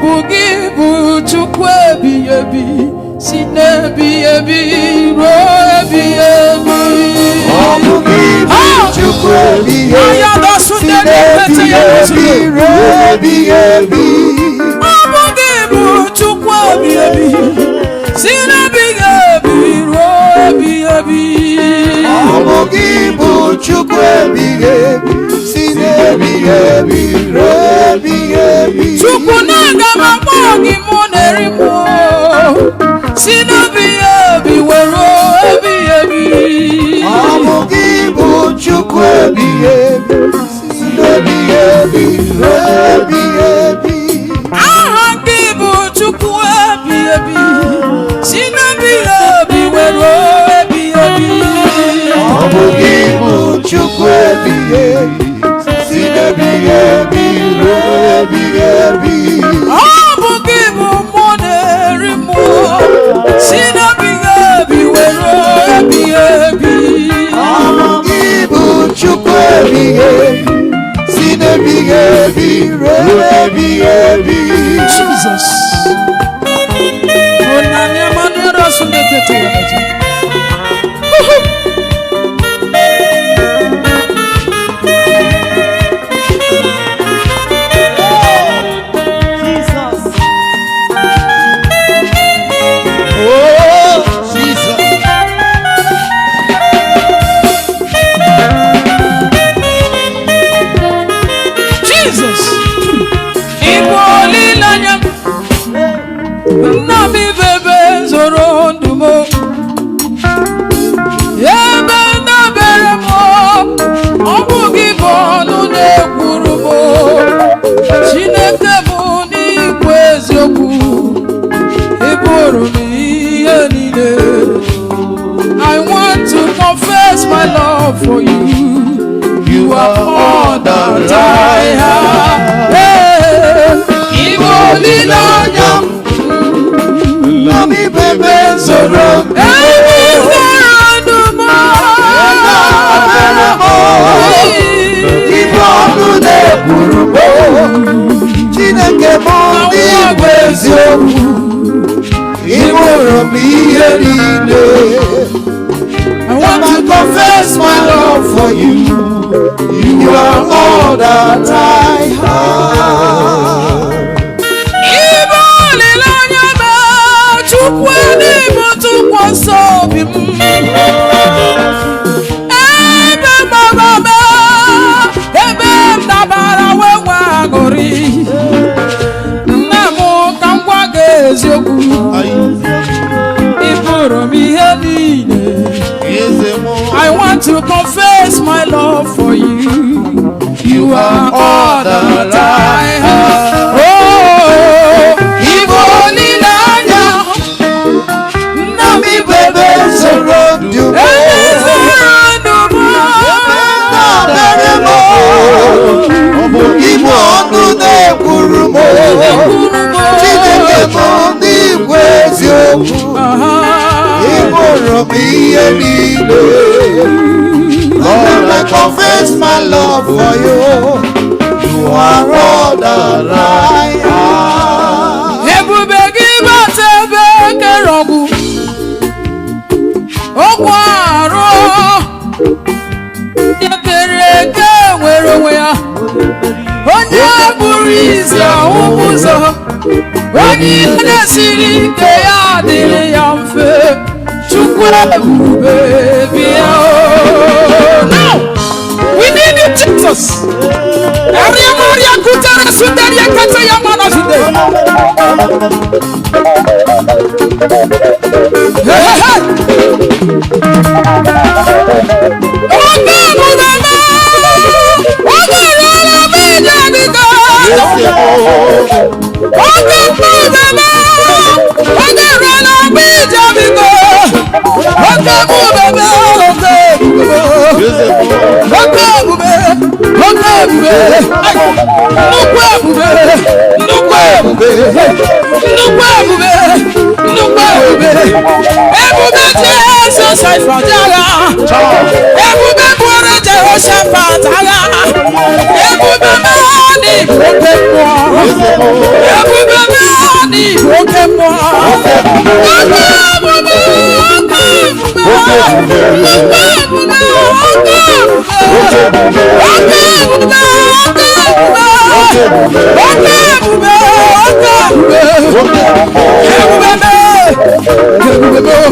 Bụ gị bụ Chukwu ebighị ebi, si n'ebighị ebi ruo ebighị ebi. Ọ bụ gị bụ Chukwu ebighị ebi, si n'ebighị ebi ruo ebighị ebi. Ọ bụ gị bụ Chukwu ebighị ebi, si n'ebighị ebi ruo ebighị ebi. Ọ bụ gị bụ Chukwu ebighị ebi, si n'ebighị ebi ruo ebighị ebi. Chukwu, na-aga m akpọ gị mụ na-eri mụ, si n'ebighị ebi were ebighị ebi. Ọ bụ gị bụ Chukwu ebighị ebi, si n'ebighị ebi ruo ebighị ebi. Aha gị bụ Chukwu ebighị ebi, si n'ebighị ebi were ebighị ebi. Ọ bụ gị bụ Chukwu ebighị ebi, si n'ebighị ebi ruo ebighị ebi. Ọ bụ gị bụ mmụọ na-eri mmụọ, si n'ebighị ebi were ebighị ebi. Ọ bụ gị bụ Chukwu ebighị ebi, si n'ebighị ebi ruo ebighị ebi. Jesus. Onani amanero sundekete yakaji. Jesus. Oh, Jesus. Jesus. Ịbụ olileanya m, nna m, ibebe zoro ndụ m. Ebe ndabere m, ọ bụ gị bụ ọnụ na-ekwuru m. Chineke m, n'ikwu eziokwu, ị bụrụ m ihe niile. I want to confess my love for you. You are all that I have. Hey, Ịbụ olileanya m, Nna m, ibebe zoro ndụ m. ebe zoro ndụ m. Ndabere m, ịbụ ọnụ na-ekwuru m. Chineke m, n'ịbụ eziokwu, ị bụrụ m ihe niile. I want I to confess my love for you. You are all that I have. Ịbụ olileanya m, Chukwu, n'ịbụ tụkwasị obi m. Ebe mama m, ebe m dabara wee nwee aṅụrị. Nna m, ka m gwa gị eziokwu, ị bụrụ m ihe niile. I want to confess my love for you. You are all that I have. Oh, ịbụ olileanya, nna m, Ịbụ ebe zoro ndụ m. Ebe zoro ndụ m. Ndabere m, ịbụ ọnụ na-ekwuru m. Chineke m, n'ikwu eziokwu, ị bụrụ m ihe niile. Lord, I confess my love for you. You are all that I have. Ebube gị bata ebe kere ọgwụ ọgwụ arụ onye kere eke nwere onwe ya, onye bụrụ izi ahụ ụzọ, onye ihe na-esiri ike ya dịrị ya mfe. Chukwu ebube, bịa o. Now we need you, Jesus. Area Maria kutere sunderia kete ya mana sunde. Hey, hey, hey. Oge ebube m, oge eruola m ije biko. Oge ebube m, oge eruola m ije biko. Oge ebube m, oge ebube m. Oke ebube, oke ebube, nnukwu ebube, nnukwu ebube, nnukwu ebube, nnukwu ebube, ebube Jehoshaphat agha, ebube bụrụ Jehoshaphat agha, ebube mmadụ oke mmụọ, ebube. Ebube m n'ihu oke mmụọ. Oke ebube, oke ebube, oke ebube, oke ebube, oke ebube, oke ebube, oke ebube, oke ebube, ebube m,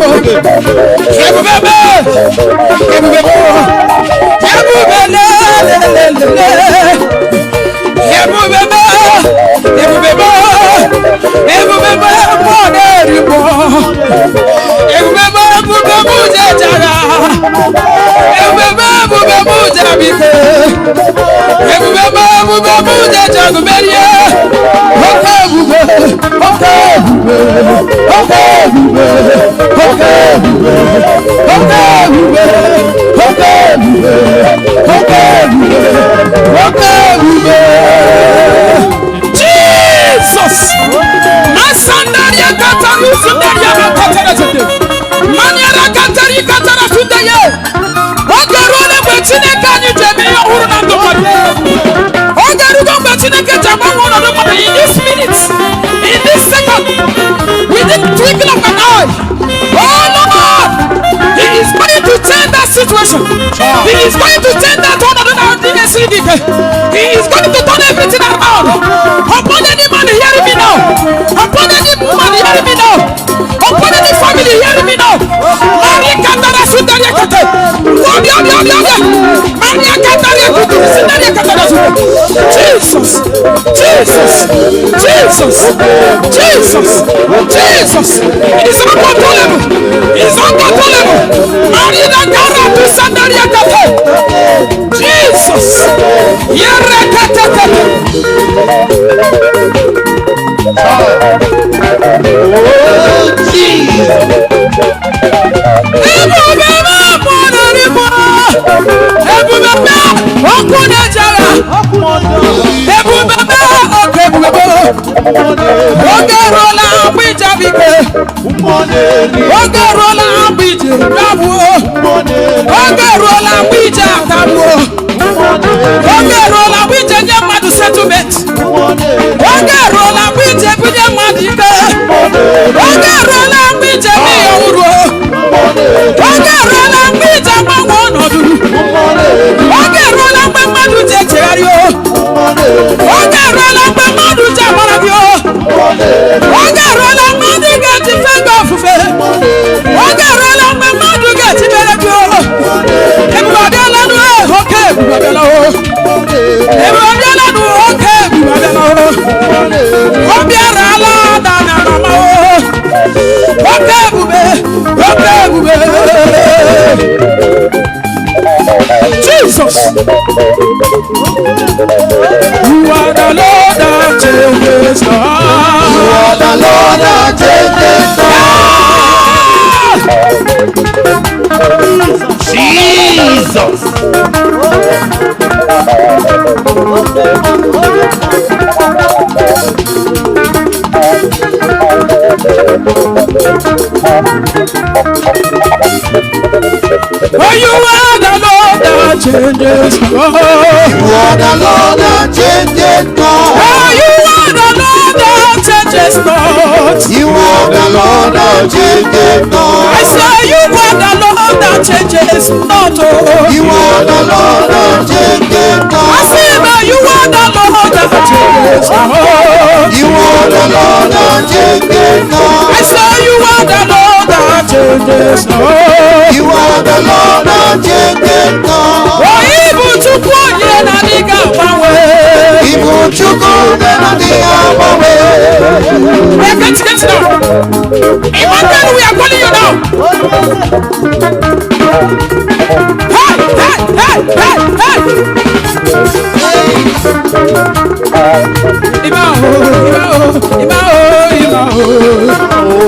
ebube m, ebube m, ebube m, ebube lelelelele. Ebube m, ebube m, ebube m, mmụọ na-eri mmụọ. Ebube m, ebube m jejara. Ebube m, ebube m jabike. Ebube m, ebube m jejagu merie. Oke ebube, oke ebube, oke ebube, oke ebube, oke ebube, oke ebube, oke ebube, oke ebube. Jesus! Masandaria kataru sundaria makatara sunde. Maniara katari katara sunde ye. Oge ruola mgbe Chineke anyị ji eme ihe ọhụrụ na ndụ mmadụ. Oge rugo mgbe Chineke ji agbanwe ọnọdụ mmadụ in this minute, in this second, within twinkle of an eye. Oh Lord, He is going to change that situation. He is going to change that ọnọdụ na ndị na-esiri gị ike. He is going to turn everything around. Upon any man hearing me now, upon any woman hearing me now, upon any family hearing me now. Maria Katara Sundaria Kate. Obi obi obi obi. Maria Katara Kutu Sundaria Katara Sundaria. Jesus, Jesus, Jesus, Jesus, Jesus. It is uncontrollable. It is uncontrollable. Maria Katara Sundaria Kate. Jesus. Yere Kate Kate. Oh, Jesus. Ebube m mụrụrụ m. Ebube m ọkụ na-ejere. Ebube m oke ebube m. Oge eruola mgbe ije bụ ike. Oge eruola mgbe ije bịagbuo. Oge eruola mgbe ije atagbuo. Oge eruola mgbe ije nye mmadụ settlement. Oge eruola mgbe ije bunye mmadụ ike. Oge eruola mgbe ije mee ya ọhụrụ. Oge eruola mgbe ije gbanwe ọnọdụ. Oge eruola mgbe mmadụ ji echegharị o. Oge eruola mgbe mmadụ ji agbara gị o. Oge eruola mmadụ ga-eji fe gị ofufe. Oge eruola mgbe mmadụ ga-eji mere gị o. Ebube abịala nụ e, oke ebube abịala o. Ebube abịala nụ, oke ebube abịala o. Ọ bịarala na na mama o. Oke ebube, oke ebube. Jesus! You are the Lord that changes You not. are the Lord that changes not. Jesus. Oh, you are the Lord that changes not. You are the Lord that changes not. Oh, you are the Lord that changes not. You are the Lord that changes I not. say you are the Lord that changes not. Oh. You are the Lord that changes I not. say that you are the Lord that changes not. You are the Lord that changes I not. say you are the Lord that changes not. You are the Lord that changes not. Oh, Ibu Chukwu onye na-adịghị agbanwe. Ibu Chukwu na-adịghị agbanwe. We are going to get now. Emmanuel, we are calling you now. Hey, hey, hey, hey, hey. Ima o, ima o, ima o, ima o.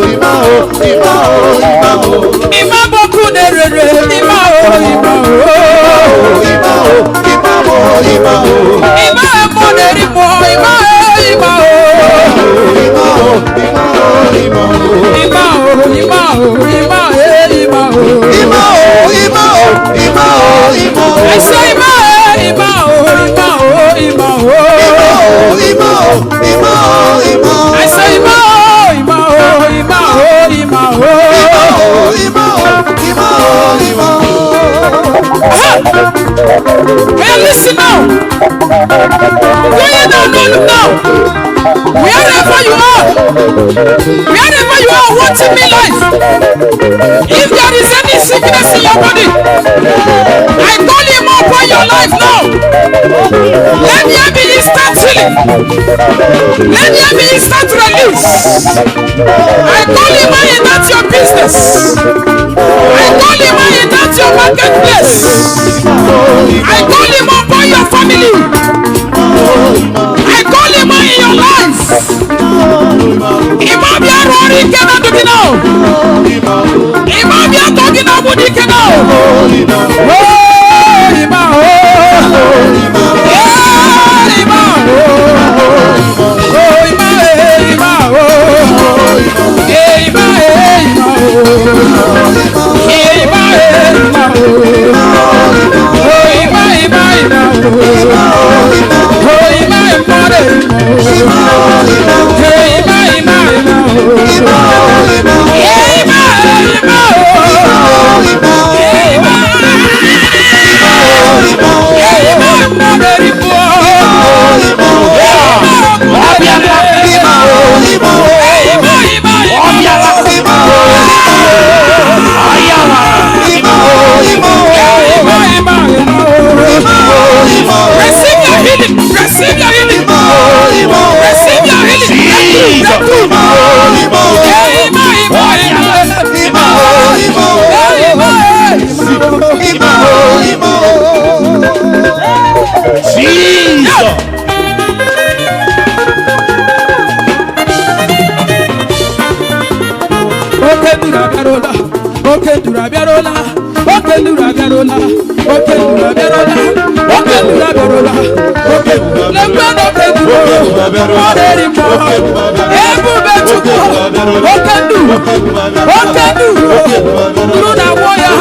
Ima o, ima o, ima o. Ima boku nerere, ima o, ima o. Ima o, ima o, ima o. Ima emo nerimo, ima o, ima o. Ima o, ima o, ima o. Ima o, ima o, ima e, ima o. Ima o, ima o, ima o, ima o. I say ima e, ima o, ima o, ima o. Ima o, ima o, ima o, ima o. I Onye na-anụ olu m now, wherever you are, wherever you are watching me live, if there is any sickness in your body, I call him upon your life now. Let there be instant healing. Let there be instant release. I call him in that your business. I call him in that your marketplace. I call him upon your family. I call him in your life. Ịma bịa rụọ ọrụ ike na ndụ gị now. Ịma bịa tọọ gị n'agbụ dị ike now. Oh, ịma oh. Yeah, ịma oh. Oh, ịma eh, ịma oh. Eh, ịma eh, ịma oh. Eh, ịma eh, ịma oh. Oh, ịma, ịma, ịma oh. Oh, ịma, ịma, eh, ịma oh. Eh, ịma, ịma, ịma oh. Eh, ịma, eh, ịma oh. Eh, ịma, eh, ịma, ịma, very poor. Eh, ịma, ịma, ịma. Eh, ịma, ịma, ịma oh. Receive your healing. Receive your healing. Receive your healing. Breakthrough. Eh, ịma, ịma, ịma. Eh, ịma, eh, ịma. Jesus. Oke nduru abịarụla, oke nduru abịarụla, oke nduru abịarụla, oke nduru abịarụla, oke nduru abịarụla, oke lekwe na oke nduru ọ na-eri mmụọ ebube Chukwu, oke nduru, oke nduru, nduru na-agwọ ya,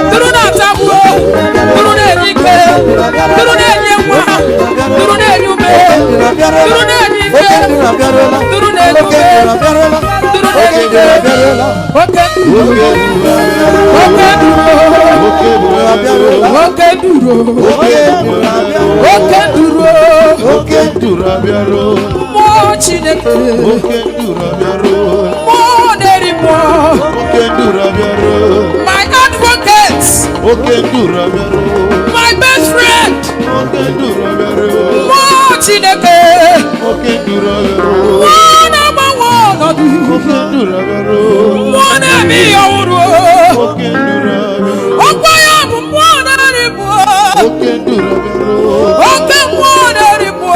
nduru na-atagbuo, nduru na-enye ike, nduru na-enye nwa, nduru na-enye ume, nduru na-enye ike, nduru na-enye ume, nduru na-enye ike, oke nduru, oke nduru, oke nduru, oke nduru. Oke nduru abịaruo. Mmụọ Chineke. Oke nduru abịaruo. Mmụọ na-eri mmụọ. Oke nduru abịaruo. My advocate. Oke nduru abịaruo. My best friend. Oke nduru abịaruo. Mmụọ Chineke. Oke nduru abịaruo. Mmụọ na-agbanwe ọnọdụ. Oke nduru abịaruo. Mmụọ na-eme ihe ọhụrụ. Oke nduru abịaruo. Ọkwa ya bụ mmụọ na-eri mmụọ. Oke nduru abịaruo. Oke mmụọ na-eri mmụọ.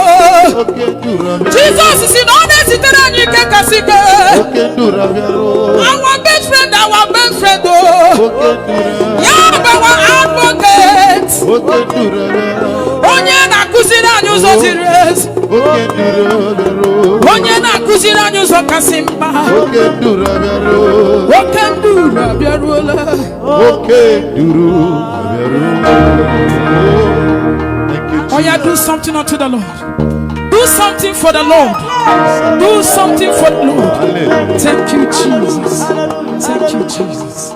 Oke nduru abịaruo. Jizọs si na ọ na-ezitere anyị ike kasị ike. Oke nduru abịaruo. Our best friend, our best friend o. Oke nduru. Ya bụ our advocate. Oke nduru abịaruo. Onye na-akụziri anyị ụzọ ziri ezi. Oke nduru abịaruo. Onye na-akụziri anyị ụzọ kasị mma. Oke nduru abịaruo. Oke nduru abịaruola. Oke nduru abịaruo. Thank you, Oh yeah, do something unto the Lord. Do something for the Lord. Do something for the Lord. Hallelujah. Thank you, Jesus. Thank you, Jesus.